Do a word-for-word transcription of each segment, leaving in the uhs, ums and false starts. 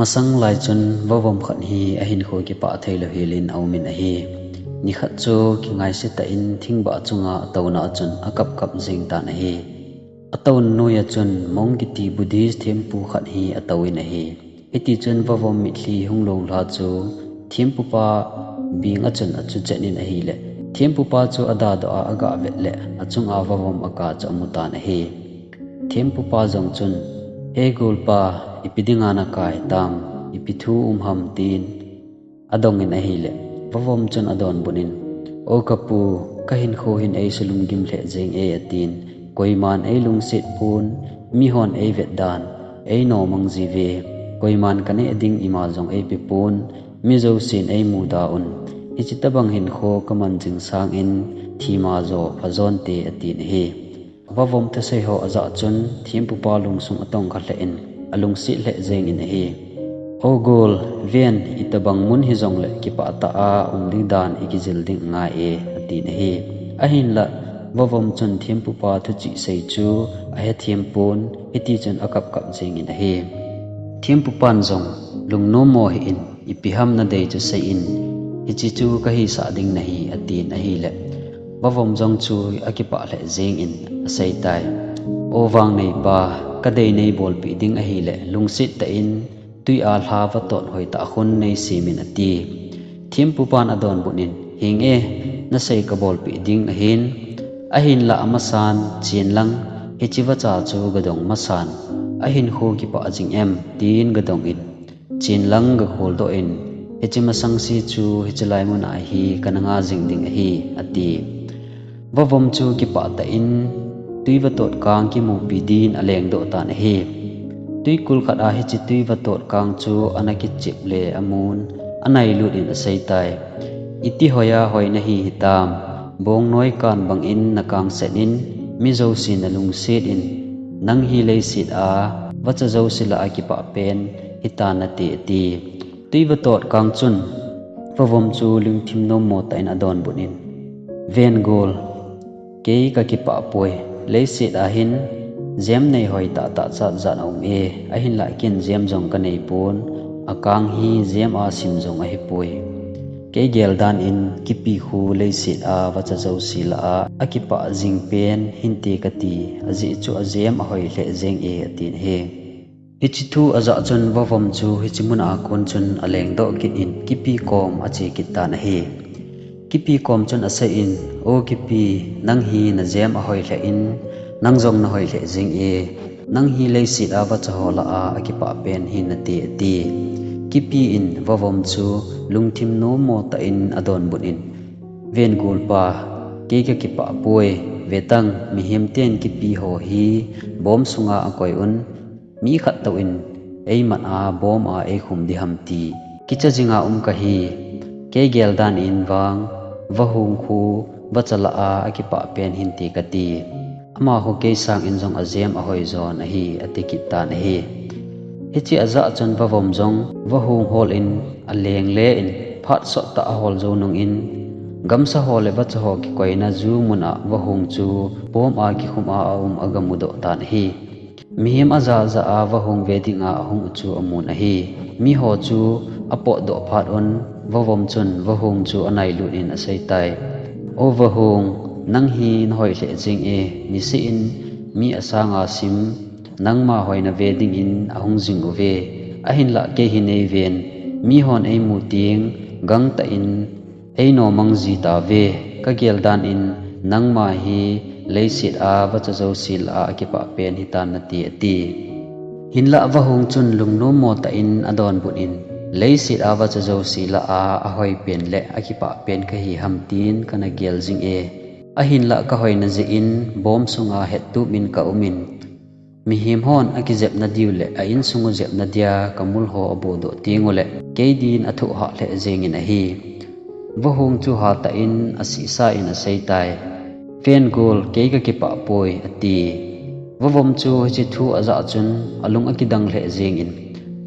Masang lai chun vavom khat hi ahinkho kipah thei lou helin aumin ahi. Nikhat chu kingaise tah in thingbah chunga atouna achun akapkap jeng tan ahi. Atouna noiya chun monk kiti Buddhist thempu khat hi atouvin ahi. Hitichun vavom mitlhi hung longlha chu thempupa bing achun achuchen in ahileh, thempupa chu adadoh a agavet leh achunga vavom aka chu amutan ahi. Thempupa jong chun, "He golpa, ipi dinga nakai tam, ipi thu um ham?" tin adongin ahileh, vavom chun adonbut in, "O kapu, kahinkho hin eisulunggim lheh jenge," atin, "Koiman eilungset pon, mihon eivet dan einomang jiuve, koiman kaneh ding ima jong eipepon, mi jousen eimuda un. Hiche tobang hinkho kaman jing sangin thima jo phajonte," atin ahi. Vavom thusei ho ajah chun thempupa lungsung atongkha lheh in alungset lheh jengin ahi. "O gol, ven, itobang mun hijongleh kipah tah a um ding dan ikijil ding angai e," atin ahi. Ahinlah vavom chun thempupa thuchih sei chu ahethem pon, hitichun akapkap jengin ahi. Thempupan jong, "Lungnommo hih in, ipi ham nadei chu seiyin, hiche chu kahisah ding nahi," atin ahileh, vavom jong chu akipah lheh jengin aseitai, "O vangneipa, kadei neibolpeh ding ahileh lungset tah in tuia lha vatot hoitah khun neisemin," ati. Thempupan adonbut in, "Henge, nasei kabolpeh ding ahin, ahinlah amasan chenlang, hiche vacha chu gadong masan, ahinkho kipah jing em?" tin gadongin, "Chenlang gakholdoh in, hiche masangse chu hiche lai muna hi kana nga jing ding ahi," ati. Vavom chu kipah tah in twi vatot kang kimupi din alengdoh tan ahi. Twikul khat a hiche twi vatot kang chu ana kichep le amun, anailut in aseitai, "Iti hoiya hoi nahi hitam, bongnoi kan bangin nakangset in, mi jousen nalungset in, nang hi leiset a vacha jouse lah a kipah pen hitan nate," ati. Twi vatot kang chun vavom chu lungthim nommo tah in adonbut in, "Ven gol, kei kakipah poi, leiset a hin jem nei hoitah tah chatjat aum e, ahinlah ken jem jong kanei pon, akang hi jem a sim jong ahipoi. Kei geldan in kipi khu leiset a vacha jouse lah a akipah jing pen hinte kati, ajeh chu ajem ahoi lheh jenge," atin ahi. Hiche thu ajah chun vavom chu hiche muna kon chun alengdoh kit in kipi kom ache kit tan ahi. Kipi kom chun aseiyin, "O kipi, nang hi najem ahoi lheh in, nang jong nahoi lheh jenge, nang hi leiset a vacha ho lah a akipah pen hinate," ati. Kipi in vavom chu lungthim nommo tah in adonbut in, "Ven golpa, kei kakipah poi, vetang, mihem ten kipi ho hi bom sunga akoi un, mi khat tou in eimat a bom a eikhum diham ti kicha jinga um kahi. Kei geldan in vang, vahung khu vacha lah a akipah pen hinte kati. Ama khu kei sangin jong ajem ahoi jon ahi," ati kit tan ahi. Hiche ajah chun vavom jong vahung hol in aleng le in phat sottah ahol jou nungin, gamsa ho le vacha ho kikoina ju muna vahung chu bom a kikhum a aum agamudoh tan ahi. Mihem ajaja a vahung ve dinga ahung u chu amun ahi. Miho chu apotdoh phat un vavom chun vahung chu anailut in aseitai, "O vahung, nang hi nahoi lheh jenge, niseh in mi asanga sim nangma hoina ve dingin ahung jing uve. Ahinlah kei hi neiven, mihon eimu teng gangtah in einomang jitauve, kageldan in nangma hi leiset a vacha jouse lah a akipah pen hitan nate," ati. Hinlah vahung chun lungnommo tah in adonbut in, "Leiset a vacha jouse lah a ahoi pen le akipah pen kahi ham tin kana gel jinge. Ahinlah kahoina jeh in bom sunga hettup in kaum in, mihem hon akijepna diu le a insung u jepna dia kamul ho abodoh teng uleh kei din athoh hah lheh jengin ahi." Vahung chu hatah in asihsa in aseitai, "Ven gol, kei kakipah poi," ati. Vavom chu hiche thu ajah chun alung akidang lheh jengin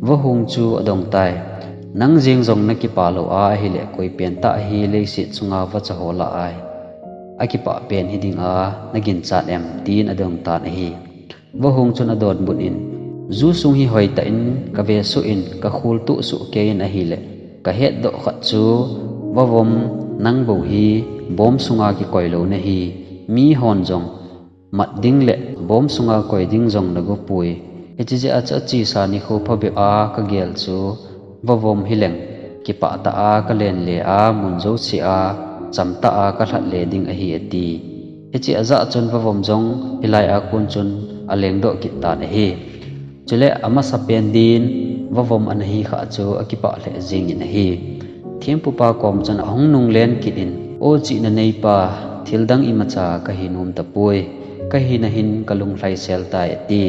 vahung chu adongtai, "Nang jeng jong nakipah lou a ahileh koi pentah hi leiset chunga vacha ho lah a akipah pen hidinga naginchat em?" tin adong tan ahi. Vahung chun adonbut in, Ju sung hi hoitah in ka vesuh in ka khul tuh suh kei in ahileh, ka hetdoh khat chu, Vavom, nang bou hi bom sunga kikoi lou nahi, mihon jong mat ding le bom sunga koi ding jong na gopui. Hiche jeh a chu achesa nikho phabep a ka gel chu, Vavom hileng, kipah tah a ka len le a mun jouse a, cham tah a ka lhat le ding ahi, ati. Hiche ajah chun Vavom jong hilai a kon chun alengdoh kit tan ahi. Chule amasapen din Vavom ana hi kha chu akipah lheh jingin ahi. Thempupa kom chun ahung nunglen kit in, O chihna neipa, thildang imacha kahi nom tapoi, kahina hin ka lunglhai sel tai, ati.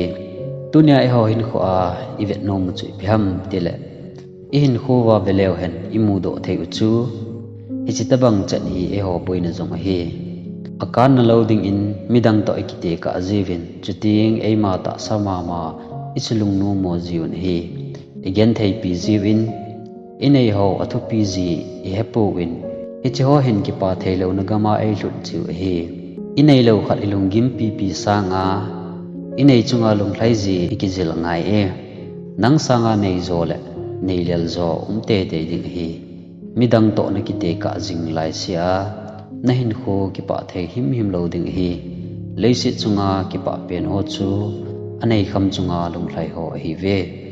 Tunia eiho hinkho a ivet nom u chu ipi ham tileh, ihinkho uva veleu hen imudoh thei u chu hiche tobang chet hi eiho boina jong ahi. Akanna lou dingin midang toh ikitekah jiuvin, chuteng eima tahsa mama ichu lungnom mo jiuvin ahi. Igentheipi jiuvin, inei ho athupi ji ihepouvin, hiche ho hin kipah theilouna gam a eilhut jiu ahi. Inei lou khat ilunggim pipi sanga, inei chunga lunglhai ji ikijil angai e. Nang sanga neijo le neilel jo um teitei ding ahi. Midang toh nakitekah jing laisea, nahinkho kipah thei himhim lou ding ahi. Leiset chunga kipah pen ho chu, anei kham chunga lunglhai ho ahiuve.